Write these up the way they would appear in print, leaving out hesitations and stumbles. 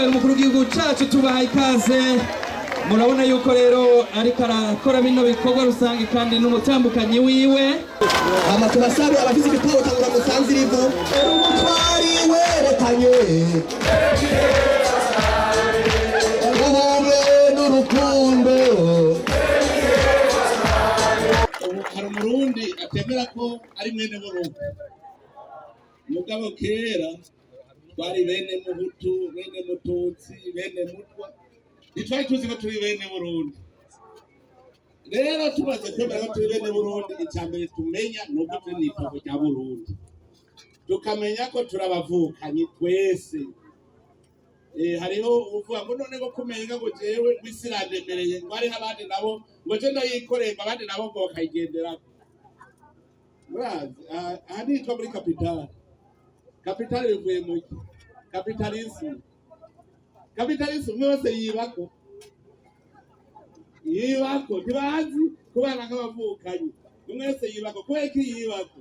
Nyenicubahiro umukuru w'igihugu cacu, tubaha ikaze. Murabona yuko rero ariko arakora bino bikorwa rusange kandi n'umutambukanyi wiwe. Hama tubasabe abafise ibitabo tangura musanze irivu. Umutwari werekanye ubumwe n'urukundo. Ubu hari Umurundi atemera ko ari mwene Burundi, mugabo kera twari bene Muhutu, bene Mututsi, bene Mutwa, ntitwari tuzi ko turi bene Burundi. Rero tumaze kwemera ko turi bene Burundi, icya mbere tumenya ni uko turi mw'itongo rya Burundi, tukamenya ko turabavukanyi twese. Hariho uvuga ngo none ngo kumenga ngo jewe ngo irandemereye, ngo hariho abandi nabo ngo je ndayikoreye, ngo abandi nabo ngo bakayigenderako. Murazi aha nitwa muri capitale. Capitale bivuye muki? Capitalisme. Capitalisme, umwe wese yibako, yibako. Ntibazi kubana nk'abavukanyi. Umwe wese yibako. Kubera iki yibako?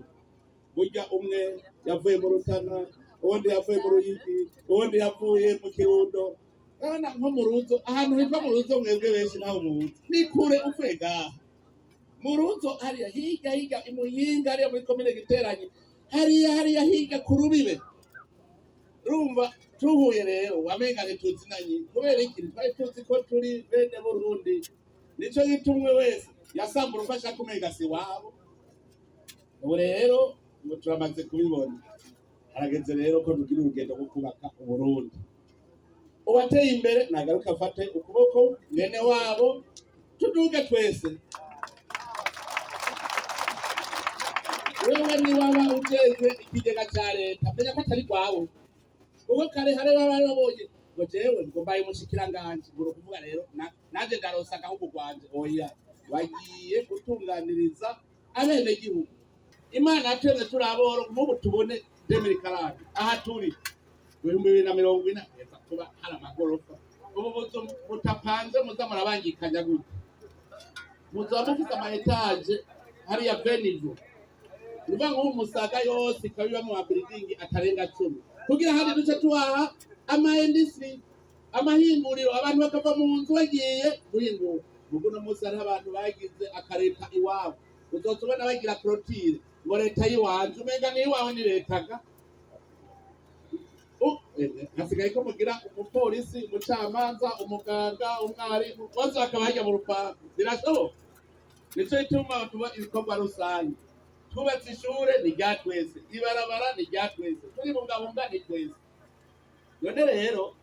Burya umwe yavuye mu Rutana, uwundi yavuye mu Ruyigi, uwundi yavuye mu Kirundo. Urabona nko mu Ruzo, ahantu hitwa mu Ruzo, mwebwe benshi naho muzi ni kure. Uvuye ngaha mu Ruzo hariya hirya hirya i Muyinga, hariya muri komine Giteranyi, hariya hariya hirya ku rubibe. Urumva tuhuye rero wamenga ntituzinanye. Kubera iki? Twari tuzi ko turi bene Burundi. Nico gituma umwe wese yasambura uko ashaka, umenga si wabo. Ubu rero ngo turamaze kubibona, harageze rero ko tugira urugendo rwo kubaka Uburundi. Uwateye imbere nagaruka afate ukuboko mwene wabo, tuduge twese. Wewe niwaba ujejwe ikigega ca leta, menya ko atari rwawe, kuko kare hari baba babonye ngo jewe ngo mbaye umushikiranganji, ngo ukuvuga rero nanje ndaronsa agahugu rwanje. Oya, bagiye gutunganiriza abenegihugu. Imana yatwemye turi aboro, nk'ubu tubone 2040 aha turi 2040 heza kuba hari amagorofa. Ubu buzu butapanze muza murabangikanya gutya, muzoba mufise ama étages hariya venivo. Ni ukuvuga ngo ubu Musaga yose ikaba ibamwo ama building atarenga 10, kugira handi duce tuhaha ama industries, amahinguriro, abantu bakava mu nzu bagiye guhingura. Mugu uno munsi hariho abantu bagize akareta iwabo, uzoza ubona bagira clôture ngo leta y'iwanje, umenga ni iwawe ni leta ga. Hasigaye ko mugira umupolisi, umucamanza, umuganga, umwarimu, bose bakaba hajya mu rupangu. Birashoboka? Nico gituma tuba ibikorwa rusange. Twubatse ishure ni rya twese, ibarabara ni rya twese, turibungabunga ni twese. None rero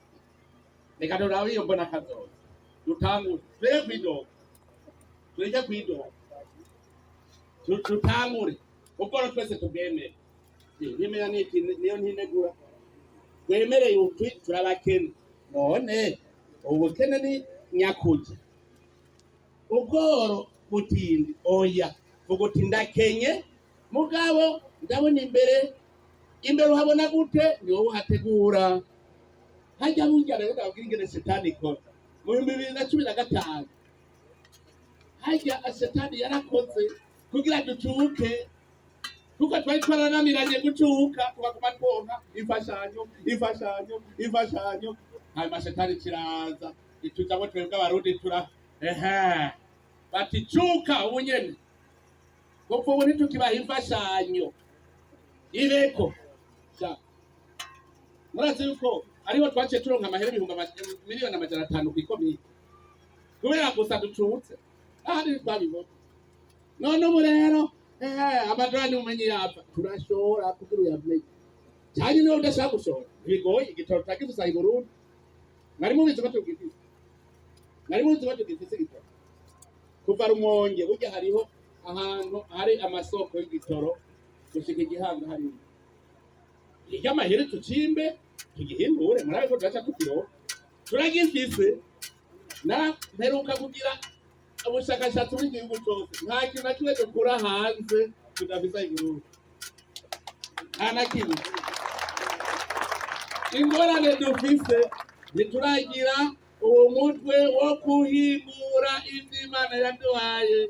reka turabe iyo mbona kazoza, dutangure, tureke kwidoga, tureke kwidoga. Dutangure ubwo twese tubwemere. Ntimenya niki niyo ntinegura twemereye utwi turabakene. None ubukene ni nyakuja, ubworo butindi? Oya, vuga uti ndakenye, mugabo ndabona imbere. Imbere uhabona gute? Ni wowe uhategura. Hajya burya rero ndababwira ingene shetani ikora. Mu 2015 hajya shetani yarakoze kugira ducuke, kuko twari twarananiranye gucuka, tukaguma twonka imfashanyo, imfashanyo, imfashanyo. Hanyuma shetani kiraza itujamo twebwe Abarundi, tura ehe bati cuka ubu nyene, kuko ubu ntitukibaha imfashanyo ibeko. Sha, murazi yuko ariho twaciye turonka amahera ibihumbi 500,000,000 kw'ikomine, kubera gusa ducutse, ahandi ntitwabibona. None ubu rero amadorari umenye yapfa, turashora kugira uyamenye. Cyane niba udashaka gushora ntibigoye, igitoro turagifise i Burundi. Mwari mubizi ko tugifise? Mwari mubizi ko tugifise igitoro kuva Rumonge? Burya hariho ahantu hari amasoko y'igitoro gushika Igihanga hariya. Hirya amahera tucimbe, tugihindure, murabe ko turaca tukironka. Turagifise. Na mperuka kugira ubushakashatsi bw'igihugu cyose, nta kintu na kimwe dukura hanze tudafise igihugu, nta na kimwe. Ingorane dufise, ntituragira uwo mutwe wo kuhingura ivyo Imana yaduhaye.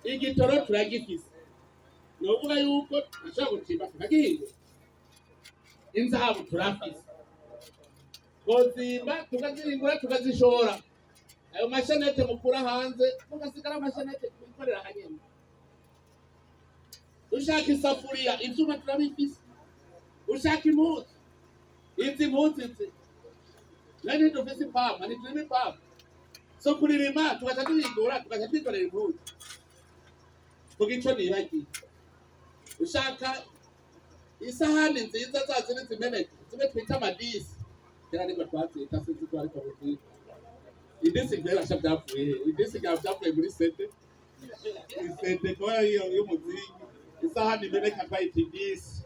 Igitoro turagifise, ni ukuvuga yuko turashobora gucimba tukagihingura. Inzahabu turafise. Twozimba tukazihingura, tukazishora. Ayo mashenete mukura hanze, mugasigara amashenete twikorera hanyene. Ushaka isafuriya, ivyuma turabifise. Ushaka impuzu, izi mpuzu izi nari ntidufise ipampa, ntiturima ipampa so kuririma, tugaca duhingura, tugaca twikorera impuzu. Kuko ico nibagiye, ushaka isahani nziza za zindi zimeneka, zimwe twita amadisi, kera niko twazita, sinzi ko ariko muzita idisi. Mbere sha byapfuye he? Idisi bya byapfuye muri sete, isete kuba iyo y'umuzingi, isahani imeneka twayita idisi.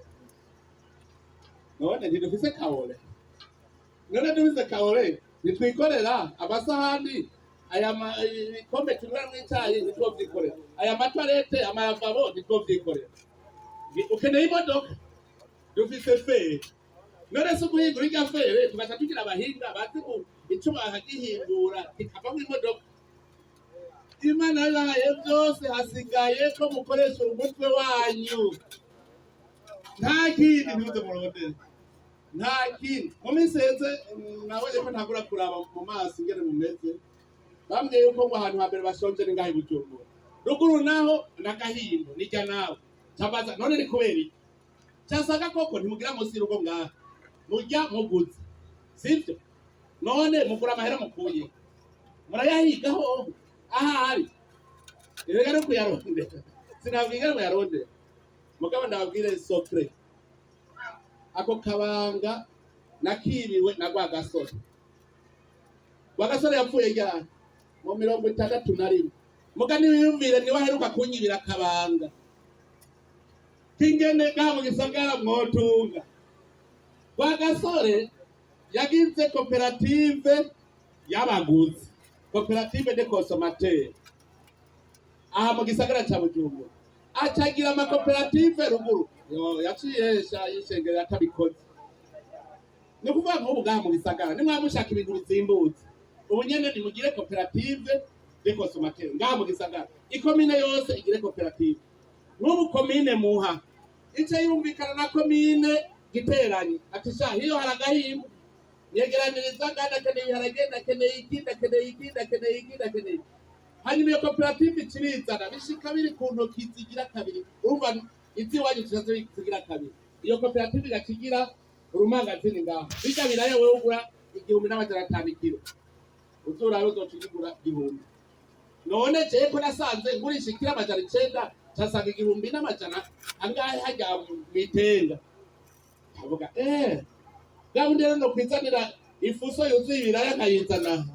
None ntidufise kabore? None dufise kabore, nitwikorera amasahani, aya ibikombe tunyweramwo icayi nitwovyikorera, aya matwarete, amalavabo nitwovyikorera? Ukeneye imodoka, dufise fer. None se uguhingura irya fer, tugaca tugira abahinga bazi ico bakagihingura kikavamwo imodoka. Imana yabahaye byose, hasigaye ko mukoresha umutwe wanyu, nta kindi. Ntimuze murondere, nta kindi. Mu minsi iheze nabonye ko ntagura kuraba mu maso ingene mumeze. Bambwiye yuko ngo ahantu hambere bashonje ni ngaha i Bujumbura, ruguru naho n'agahingo nijya nawe cabaza. None ni kubera iki? Casanga koko ntimugira munsi y'urugo ngaha, murya muguze, sivyo? None mugura amahera mukuye, murayahiga hoho ahari erega no kuyarondera. Sinabwira ngo yarondera, mugabo ndababwire secret. Ako kabanga nakiriwe na Rwagasore. Rwagasore yapfuye ryari? Mu 61. Muga niwiyumvire, niwe aheruka kunyibira akabanga k'ingene ngaha mu gisagara mwotunga. Rwagasore yagize koperative y'abaguzi, coopérative de consommateurs, aha mu gisagara ca Bujumbura, acagira amakoperative ruguru. Yo, yaciye hesha yishengera atabikoze. Ni ukuvuga nk'ubu ngaha mu gisagara nimwaba mushaka ibintu bizimbutse, ubu nyene nimugire koperative de consommateurs ngaha mu gisagara, ikomine yose igire koperative. Nk'ubu komine Muha ice yumvikana na komine Giteranyi ati: "Sha, hiyo hari agahimbo, yegeraniriza nga ndakeneye ibiharage, ndakeneye iki, ndakeneye iki, ndakeneye iki, ndakeneye iki." Hanyuma iyo koperative icirizana, bishika biri ku ntoki zigira kabiri. Urumva iziwanyu zica zigira kabiri. Iyo koperative igaca igira urumangazini ngaho. Bijya biraya wewe ugura 1500 ikiro, uzurabe uzoca uyigura 1000. None jewe ko nasanze ngurisha ikiro 900, casanga igihumbi n'amajana angahe hajya mwitenga, ndavuga gahunda rero no kwizanira ifuso yuzuye ibiraya nkayizana,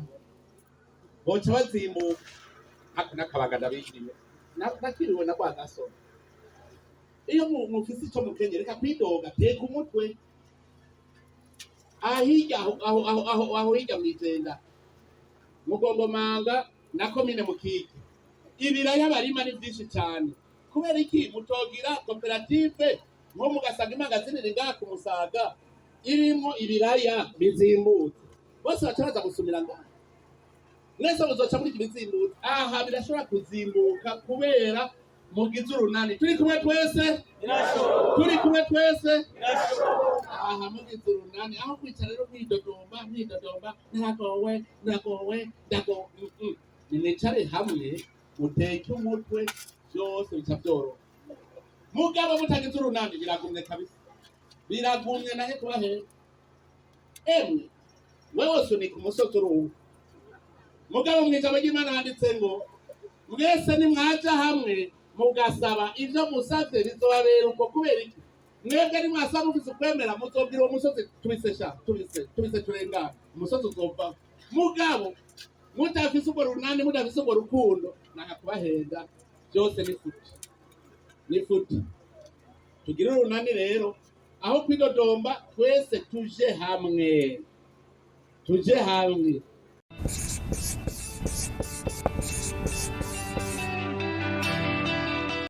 boca bazimuka. Ako n'akabaga ndabishimiye nakiriwe na Rwagasore. Iyo mufise ico mukenye, reka kwidoga, teka umutwe ahirya aho aho aho aho aho hirya mwijenda Mugongomanga na komine Mukike, ibiraya barima ni vyinshi cane. Kubera iki mutogira koperative nko mugasanga imangazini iri ngaha ku Musaga irimwo ibiraya bizimbutse, bose baca baza gusumira ngaha? Mwese muzoca muri ibizimbutse aha. Birashobora kuzimbuka kubera mugize urunani. Turi kumwe twese, turi kumwe twese aha. Mugize urunani, aho kwicara rero mwidodomba mwidodomba, "Naragowe, ndagowe, ndagowe," nimwicare hamwe, muteke umutwe, byose bica byoroha. Mugabo mutagize urunani, biragumye kabisa, biragumye. Nahe kuba he emwe, wewe sunika umusozi uruhu. Mugabo mu ijambo ry'Imana handitse ngo mwese nimwaja hamwe mugasaba, ivyo musavye bizobabera uko. Kubera iki? Mwebwe nimwasaba mufise ukwemera, muzobwira uwo musozi: "Tubise sha, tubise, tubise, turengane," umusozi uzovaho. Mugabo mudafise urwo runani, mudafise urwo rukundo, nanga kubahenda, byose ni futi, ni futi. Tugire urunani rero, aho kwidodomba, twese tuje hamwe, tuje hamwe.